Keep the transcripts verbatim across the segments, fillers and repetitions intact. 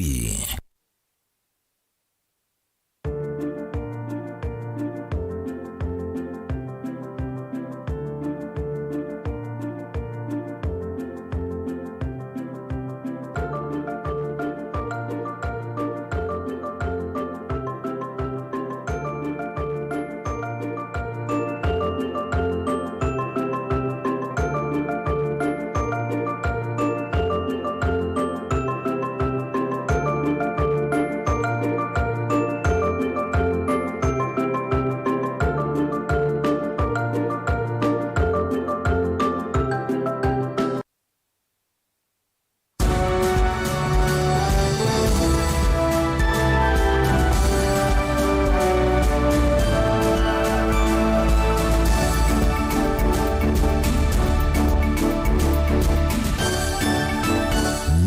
V.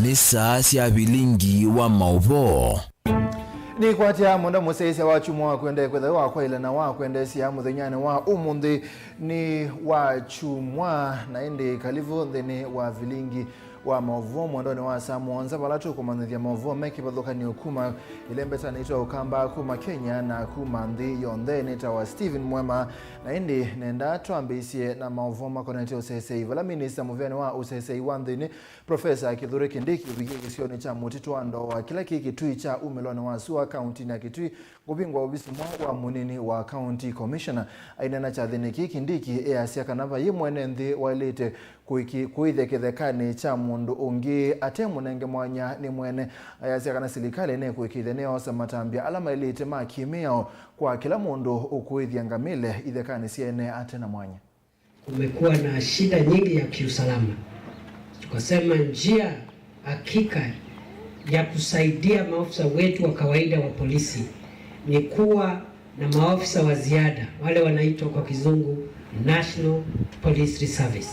Nĩ saa sya vilingi wa maũvoo. Nĩkwatya mũndũ mũsyaĩĩsya wa kyumwa wa kwenda kwĩthĩwa wa kwaĩla na wa kwendeesya mũthenyanĩ wa ũmũnthĩ nĩ wa kyumwa, na ĩndĩ kalivu nthĩnĩ wa vilingi wa maũvoo mwendonĩ wa saa mũonza, vala tũkũmanyĩthya maũvoo me kĩvathũkany'o kuma ĩlembetanĩ itwa ũkamba kuma Kenya na kuma nthĩ yonthe. Nĩtawa Stephen Mwema, na ĩndĩ nenda twambĩĩsye na maũvoo makonetye ũseseĩ. Vala minista mũvĩanĩ wa ũseseĩ wa nthĩnĩ, Profesa Kithure Kindiki ũvikie kĩsionĩ kya Mũtitũ wa Ndoa, kĩla kĩ Kitui kya umĩlonĩ wa sua, kauntinĩ ya Kitui, kũvingwa ovisi mwaũ wa mũnini wa County Commissioner. Aineena kyathĩnĩ kĩĩ, Kindiki easya kana vaiĩ mwene nthĩ waĩlĩte kũĩkĩ-, kũĩthya kĩthekanĩ kya mũndũ ũngĩ ate mũnenge mwanya nĩ mwene. Ayasya kana silikalĩ nĩkũĩkĩĩthya nĩyoosa matambya ala maĩlĩte ma kĩ-mĩao kwa kĩla mũndũ ũkũĩthya ngamĩle ithekanĩ sya ene ate na mwanya. Kumekuwa na shida nyingi ya kiusalama. Tukasema njia hakika ya kusaidia maafisa wetu wa kawaida wa polisi ni kuwa na maafisa wa ziada, wale wanaitwa kwa kizungu National Police Reservice.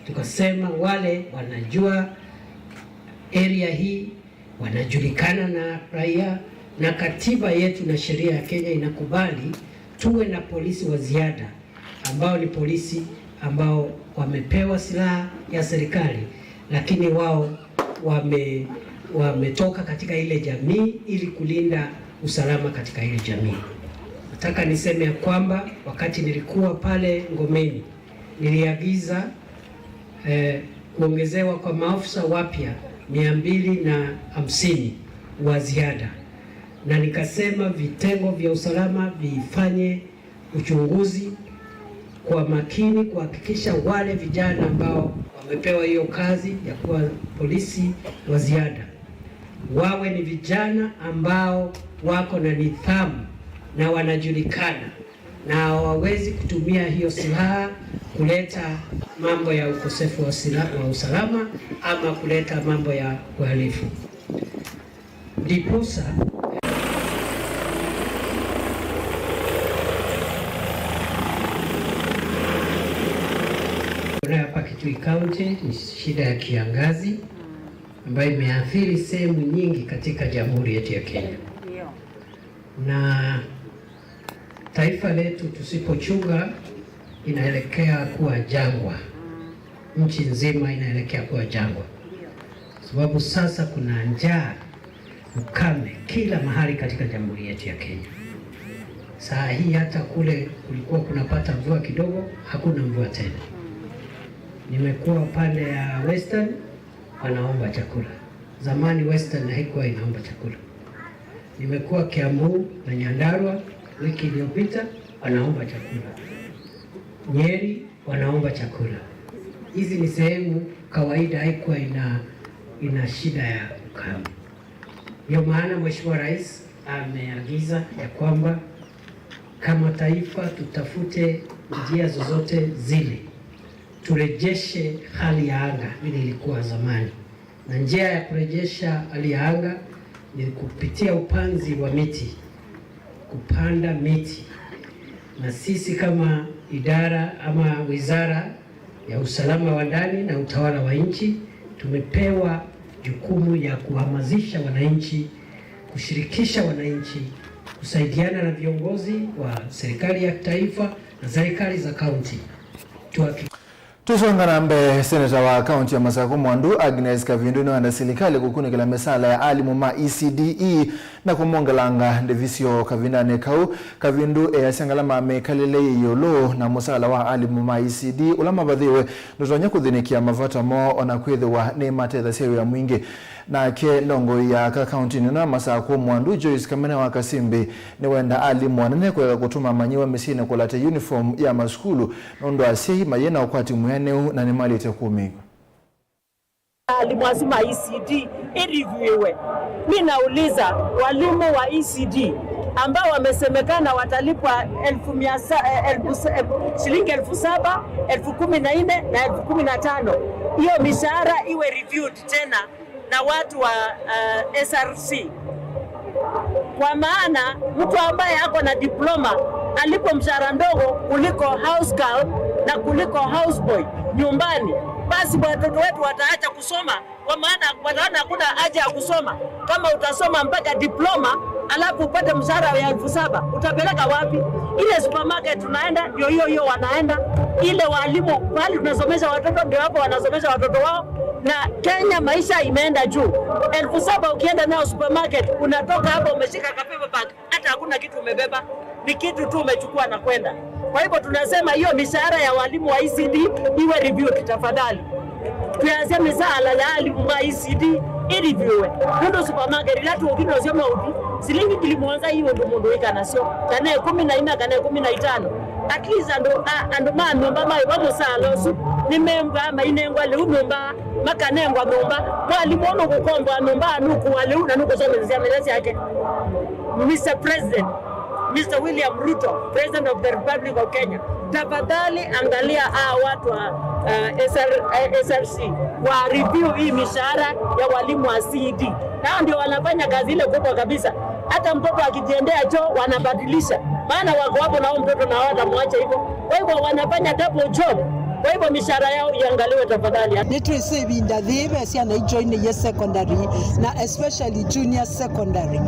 Tukasema wale wanajua area hii, wanajulikana na raia, na katiba yetu na sheria ya Kenya inakubali tuwe na polisi wa ziada, ambao ni polisi ambao wamepewa silaha ya serikali, lakini wao wame-, wametoka katika ile jamii ili kulinda usalama katika ile jamii. Nataka niseme ya kwamba wakati nilikuwa pale Ngomeni, niliagiza eh, kuongezewa kwa maafisa wapya mia mbili na hamsini wa ziada, na nikasema vitengo vya usalama vifanye uchunguzi kwa makini kuhakikisha wale vijana ambao wamepewa hiyo kazi ya kuwa polisi wa ziada wawe ni vijana ambao wako na nidhamu na wanajulikana na hawawezi kutumia hiyo silaha kuleta mambo ya ukosefu wa sila-, wa usalama ama kuleta mambo ya uhalifu. Ndiposa hapa Kitui County ni shida ya kiangazi ambayo imeathiri sehemu nyingi katika jamhuri yetu ya Kenya. Na taifa letu tusipochunga, inaelekea kuwa jangwa. Nchi nzima inaelekea kuwa jangwa. Sababu sasa kuna njaa, ukame kila mahali katika jamhuri yetu ya Kenya. Saa hii hata kule kulikuwa kunapata mvua kidogo, hakuna mvua tena. Nimekuwa pande ya Western, wanaomba chakula. Zamani Western haikuwa inaomba chakula. Nimekuwa Kiambu na Nyandarua wiki iliyopita, wanaomba chakula. Nyeri wanaomba chakula. Hizi ni sehemu kawaida haikuwa ina, ina shida ya ukame. Ndio maana Mheshimiwa Rais ameagiza ya kwamba kama taifa tutafute njia zozote zile turejeshe hali ya anga vile ilikuwa zamani. Na njia ya kurejesha hali ya anga ni kupitia upanzi wa miti, kupanda miti. Na sisi kama idara ama wizara ya usalama wa ndani na utawala wa nchi, tumepewa jukumu ya kuhamasisha wananchi, kushirikisha wananchi, kusaidiana na viongozi wa serikali ya taifa na serikali za kaunti. Tuhaki- Tũsonga na mbee, seneta wa kaunti ya Masakũ Mwandu, Agnes Kavindu, nĩwenda silikalĩ kũkunĩkĩla mĩsaala ya alimũ ma E C D E na kũmongelanga ndivisyo kavindanĩ kau. Kavindu easya ngalama mĩkalĩle yĩ ĩũlũ na mũsaala wa alimũ ma E C D E ũla mavathĩwe ndũtonya kũthĩnĩkĩa mavata moo, ona kwĩthĩwa nĩmatethasya wĩa mwingĩ. Nake ndongoi ya aka kauntinĩ ĩno ya Masakũ Mwandu, Joyce Kamene wa Kasimbi, nĩwenda alimũ anene kũeka kũtũma amanyĩw'a mĩsyĩnĩ kũlata uniform ya masukulu, nũndũ asyai mayĩ na ũkwati mwĩanĩu na nĩmaĩlĩte kũmĩw'a. Walimu asu ma E C D ireviewiwe. Mi nauliza, walimu wa E C D ambao wamesemekana watalipwa elfu mia sa-, eh, elfu sa-, eh, shilingi elfu saba, elfu kumi na nne na elfu kumi na tano, hiyo mishahara iwe reviewed tena na watu wa, uh, S R C. Kwa maana mtu ambaye ako na diploma alipwe mshahara ndogo kuliko house girl na kuliko house boy nyumbani, basi watoto wetu wataacha kusoma, kwa maana wataona hakuna haja ya kusoma. Kama utasoma mpaka diploma alafu upate mshahara ya elfu saba, utapeleka wapi? Ile supermarket tunaenda ndio hiyo hiyo wanaenda, ile walimu pahali tunasomesha watoto ndio hapo wanasomesha watoto wao, na Kenya maisha imeenda juu. Elfu saba ukienda nayo supermarket, unatoka hapo umeshika ka paper bag, hata hakuna kitu umebeba, ni kitu tu umechukua na kwenda. Kwa hivyo tunasema hiyo mishahara ya walimu wa E C D iwe reviewed tafadhali. Twĩasya mĩsaala ya alimũ ma E C D ireviewiwe. Nũndũ supermarket ila tũũthi nasyo mauthi, silingi ngili mũonza ii ũndũ mũndũ wĩka nasyo, kana ĩkũmi na ina kana ĩkũmi na itano. At least andũ, a-, andũ ma nyũmba maĩva mũsaala ũsu nĩmembwa mainengwa lĩu nyũmba, makanengwa nyũmba. Mwalimũ ũũ nũkũkombwa nyũmba, nũkũwa lĩu na nũkũsomethya syana ila syake. Mister President, Mister William Ruto, President of the Republic of Kenya, tafadhali angalia hawa watu wa, uh, S R, eh, S R C wa review hii mishahara ya walimu wa C E D. Nao ndio wanafanya kazi ile kubwa kabisa. Hata mtoto akijiendea choo wanabadilisha, maana wako hapo na huyo mtoto na hawatamwacha hivyo. Kwa hivyo wanafanya double job. Kwa hivyo mishahara yao iangaliwe tafadhali. Nĩtwĩsĩ ĩvinda yĩĩ ve syana ijoinĩie secondary, na especially junior secondary.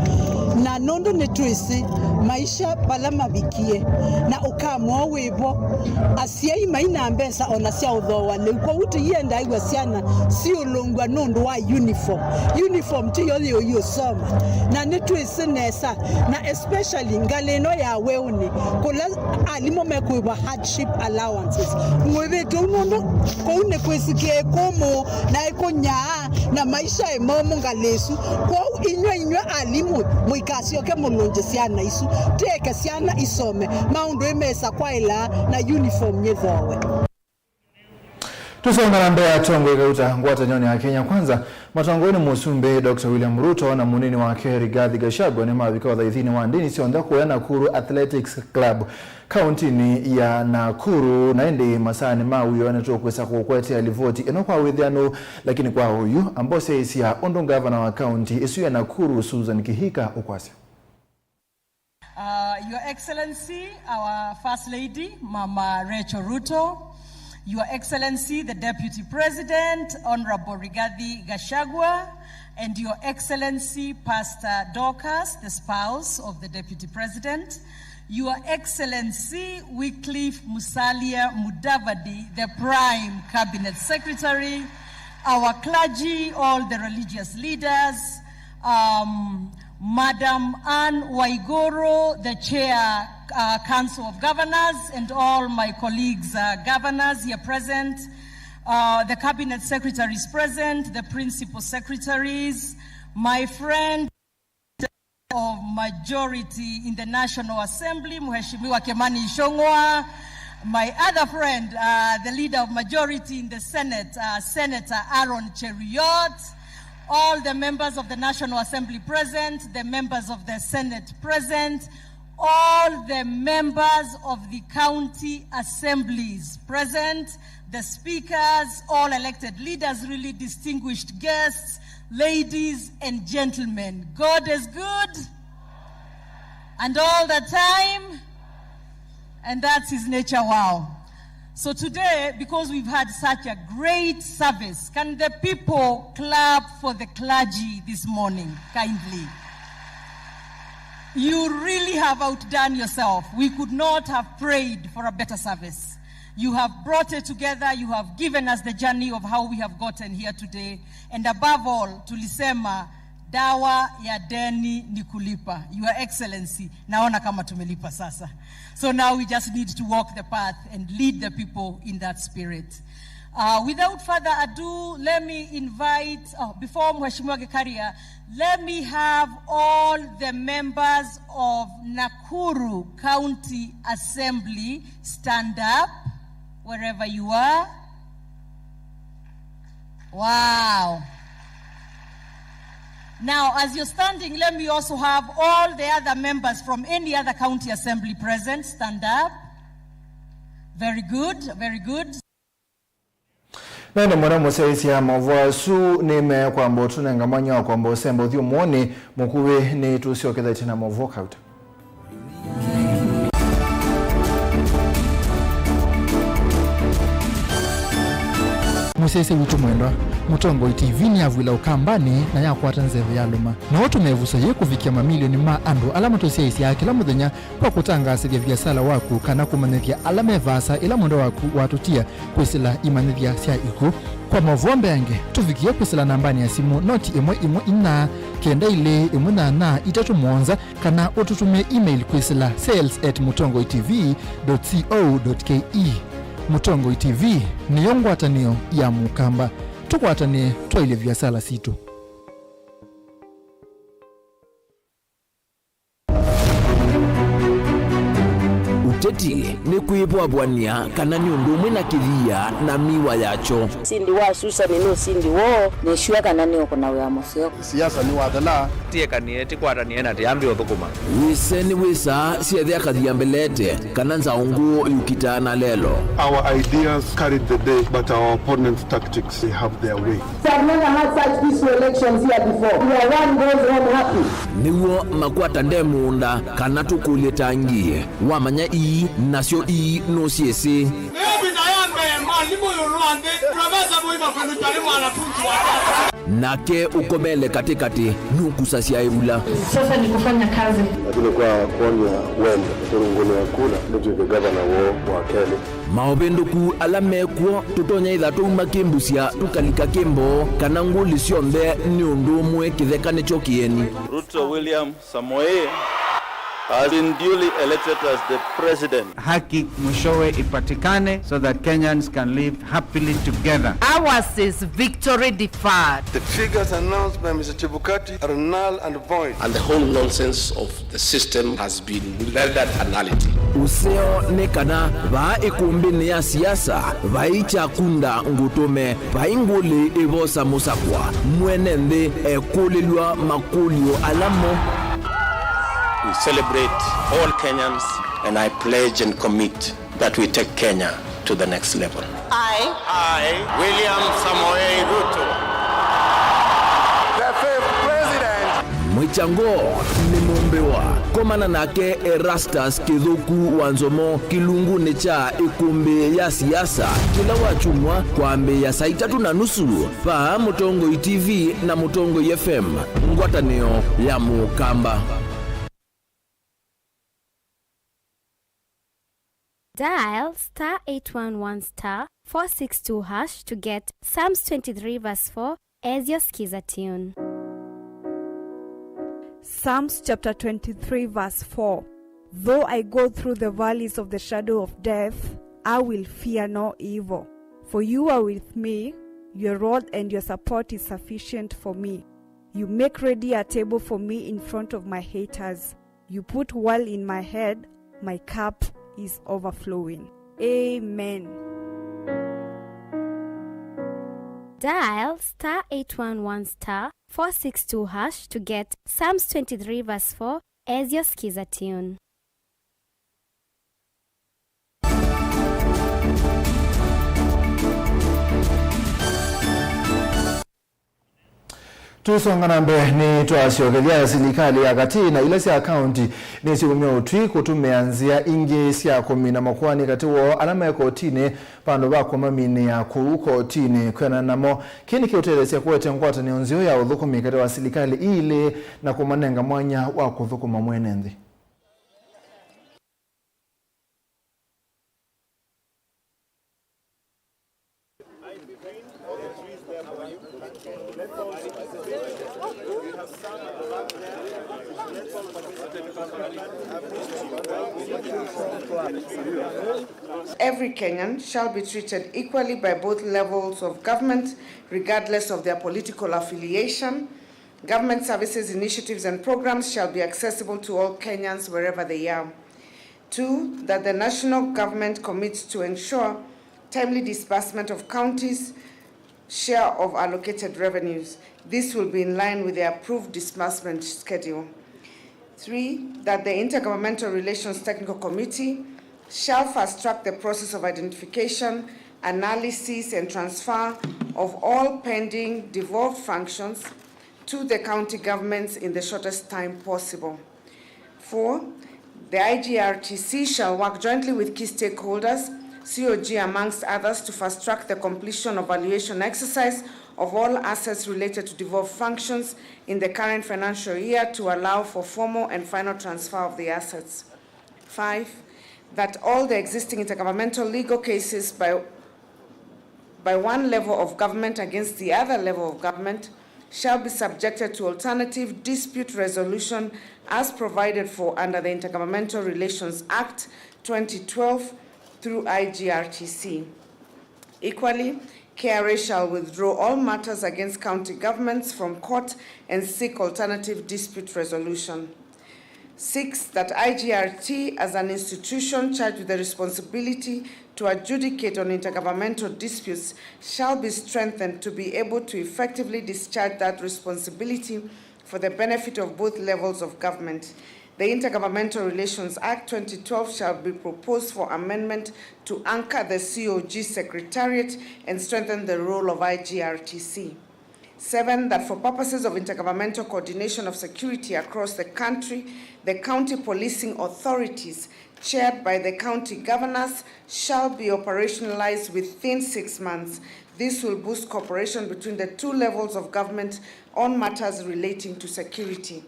Na nũndũ nĩtwĩsĩ maisha vala mavikie, na ũka mwaũ wĩvo, asyai maina mbesa ona sya ũthooa lĩu. Kwoou tũienda aiwa syana siũlũngw'a nũndũ wa uniform. Uniform tiyo yĩũiũsoma. Na nĩtwĩsĩ nesa, na especially ngalĩ ĩno ya weũnĩ, kũla alimũ mekũĩva hardship allowances. Mwĩvĩtu ũu nũndũ kũu nĩkwĩsikĩe kũmũ na ĩkũnyaa na maisha ĩ momũ ngalĩ ĩsu. Kwoou inyw'ĩ, inyw'ĩ alimũ, mũikasyoke mũlũngye syana isu. Tĩeke syana isome, maũndũ ĩmesa kwaĩla na uniform yĩthoowe. Tũsonga na mbee, atongoi kauta ngwatanĩonĩ ya Kenya Kwanza, matongoew'e nĩ Mũsumbĩ Doctor William Ruto na mũnini wake Rigathi Gachagua nĩmavika ũthaithinĩ wa ndĩni syonthe kũya Nakuru Athletics Club, kauntinĩ ya Nakuru. Na ĩndĩ masaanĩ ma wĩoo nĩtũkwĩsa kũkũetea livoti ĩno kwa wĩthĩanũ, lakini kwa oyu, amba ũsyaĩĩsya ũndũ ngavana wa kaunti ĩsu ya Nakuru, Susan Kihika, ũkwasya. Uh, Your Excellency, our First Lady, Mama Rachel Ruto, Your Excellency, the Deputy President, Honorable Rigathi Gachagua, and Your Excellency, Pastor Dorcas, the spouse of the Deputy President, Your Excellency, Wycliffe Musalia Mudavadi, the Prime Cabinet Secretary, our clergy, all the religious leaders, um, Madam Anne Waiguru, the chair, uh, Council of Governors, and all my colleagues, uh, governors here present, uh, the cabinet secretaries present, the principal secretaries, my friend of majority in the National Assembly, Mheshimiwa Kimani Ichung'wah, my other friend, uh, the leader of majority in the Senate, uh, Senator Aaron Cheruiyot, all the members of the National Assembly present, the members of the Senate present, all the members of the county assemblies present, the speakers, all elected leaders, really distinguished guests, ladies and gentlemen. God is good and all the time, and that's his nature. Wow. So today, because we've had such a great service, can the people clap for the clergy this morning, kindly? You really have outdone yourself. We could not have prayed for a better service. You have brought it together, you have given us the journey of how we have gotten here today. And above all, tulisema dawa ya deni ni kulipa. Your Excellency, naona kama tumelipa sasa. So now we just need to walk the path and lead the people in that spirit. Uh, without further ado, let me invite, oh, before Mheshimiwa Gikaria, let me have all the members of Nakuru County Assembly stand up wherever you are. Wow. Now, as you're standing, let me also have all the other members from any other county assembly present stand up. Very good, very good. Na ĩndĩ mũno mũsyaĩĩsya maũvoo asu nĩ mekwamba ũtũnenga mwanya wa kwamba ũsemba ũthyũmũonĩ mũkuvĩ. Nĩ tũsyokethetye na maũvoo kauta. Mũsyaĩĩsya witũ mwendwa, Mũtongoi T V nĩyavw'ĩla Ũkambanĩ na yakwata nzeve yalũma. No ũtũme ĩvuso yĩĩ kũvikĩa mamilioni ma andũ ala matũsyaĩĩsyaa kĩla mũthenya kwa kũtangaasĩthya viasala waku kana kũmanyĩthya ala me vaasa ĩla mwendwa waku watũtia kwĩsĩla imanyĩthya sya ikw'ũ. Kwa maũvoo mbeange, tũvikĩe kwĩsĩla nambanĩ ya simũ noti ĩmwe ĩmwe inya kenda ilĩ ĩmwe nyanya itatũ mũonza, kana ũtũtũmĩe email kwĩsĩla sales at mũtongoi T V dot co dot K E. Mũtongoi T V nĩyo ngwatanĩo ya Mũkamba. Tũkwatanĩe twaĩlye viasala sitũ. Ũteti nĩ kwĩvwavw'ania kana nĩ ũndũ ũmwe na kĩthia na miwa yakyo. Ũsindi wa Susani nĩ ũsindi woo, nĩsua kana nĩũkũna wĩa mũseo. Siasa nĩwathela. Tiekanie, tikwatanĩe na tiambe ũthũkũma. Wĩse nĩ wĩsa, syethe akathia mbelete, kana nzaũ ngũũ yũkitaa na lelo. Our ideas carried the day, but our opponents' tactics, they have their way. I've never had such peaceful elections here before. Where one goes home happy. Nĩw'o makwata nde mũũnda, kana tũkũlye tangi. Wamanya ii, nasyo ii nũsyĩsĩ. Mĩvĩta ya mbee, mwalimũ ĩũlũ wa nthĩ, Profesa Mũima kũlutwa nĩ mwanafunzi wa tata. Nake ũkomele katĩkatĩ nũkusasya ĩvula. Sasa ni kufanya kazi. Lakini kwa kuonia wendo, kũrũngũnĩa kula, nĩtw'ĩke gavana woo wa kelĩ. Maũvĩndũku ala mekw'o, tũtonya ĩtha twauma kĩmbusya tũkalika kĩmboo, kana ngũlĩ syonthe nĩ ũndũ ũmwe kĩtheka nĩkyo kĩeni. Ruto William Samoei has been duly elected as the president. Haki mwishowe ipatikane so that Kenyans can live happily together. Ours is victory deferred. The figures announced by Mister Chebukati are null and void. And the whole nonsense of the system has been rendered a nullity. Ũseo nĩ kana vaa ĩkũmbĩnĩ ya siasa vai kyakunda ngũtũme. Vai ngũlĩ ĩvosa mũsakwa, mwene nthĩ ekũlĩlw'a makũlyo ala mo. We celebrate all Kenyans and I pledge and commit that we take Kenya to the next level. I, I, William Samoei Ruto, the fifth president. Mwĩkyango nĩ mũmbĩwa. Komana nake Erastus Kĩthũku wa Nzomo kĩlungunĩ kya ĩkũmbĩ ya siasa kĩla wakyumwa kwambĩĩa saa itatũ na nusu vaa Mũtongoi T V na Mũtongoi F M, ngwatanĩo ya Mũkamba. Dial star eight one one star four six two hash to get Psalms twenty-three verse four as your Skiza tune. Psalms chapter twenty-three verse four. Though I go through the valleys of the shadow of death, I will fear no evil. For you are with me, your rod and your support is sufficient for me. You make ready a table for me in front of my haters. You put oil in my head, my cup is overflowing. Amen. Dial star eight one one star four six two hash to get Psalms twenty-three verse four as your Skiza tune. Tũisonga na mbee, nĩtwasyokethya silikalĩ ya katĩ na ila sya kaũnti nĩsyĩumya ũtwi kũtũmĩa nzĩa ingĩ sya kũmina makoani katĩ woo ala me kotinĩ, vandũ va kũmaminĩa kũu kotinĩ kwĩanana namo. Kĩĩ nĩkĩũtetheesya kũete ngwatanĩo nzeo ya ũthũkũmi katĩ wa silikalĩ ii ilĩ na kũmanenga mwanya wa kũthũkũma mwene nthĩ. Every Kenyan shall be treated equally by both levels of government, regardless of their political affiliation. Government services, initiatives, and programs shall be accessible to all Kenyans wherever they are. Two, that the national government commits to ensure timely disbursement of counties' share of allocated revenues. This will be in line with the approved disbursement schedule. Three, that the Intergovernmental Relations Technical Committee shall fast-track the process of identification, analysis, and transfer of all pending devolved functions to the county governments in the shortest time possible. Four, the I G R T C shall work jointly with key stakeholders, C O G amongst others, to fast-track the completion of valuation exercise of all assets related to devolved functions in the current financial year to allow for formal and final transfer of the assets. Five, that all the existing intergovernmental legal cases by, by one level of government against the other level of government shall be subjected to alternative dispute resolution as provided for under the Intergovernmental Relations Act twenty twelve through I G R T C. Equally, K R A shall withdraw all matters against county governments from court and seek alternative dispute resolution. Six, that I G R T, as an institution charged with the responsibility to adjudicate on intergovernmental disputes, shall be strengthened to be able to effectively discharge that responsibility for the benefit of both levels of government. The Intergovernmental Relations Act twenty twelve shall be proposed for amendment to anchor the C O G Secretariat and strengthen the role of I G R T C. Seven, that for purposes of intergovernmental coordination of security across the country, the county policing authorities, chaired by the county governors, shall be operationalized within six months. This will boost cooperation between the two levels of government on matters relating to security.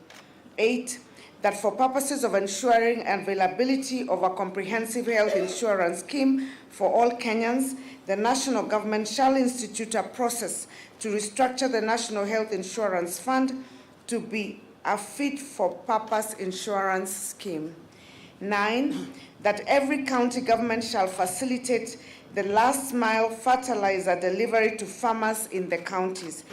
Eight, that for purposes of ensuring availability of a comprehensive health insurance scheme for all Kenyans, the national government shall institute a process to restructure the National Health Insurance Fund to be a fit-for-purpose insurance scheme. Nine, that every county government shall facilitate the last mile fertilizer delivery to farmers in the counties.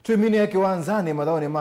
Twĩminĩe kĩwanzanĩ mathaũnĩ ma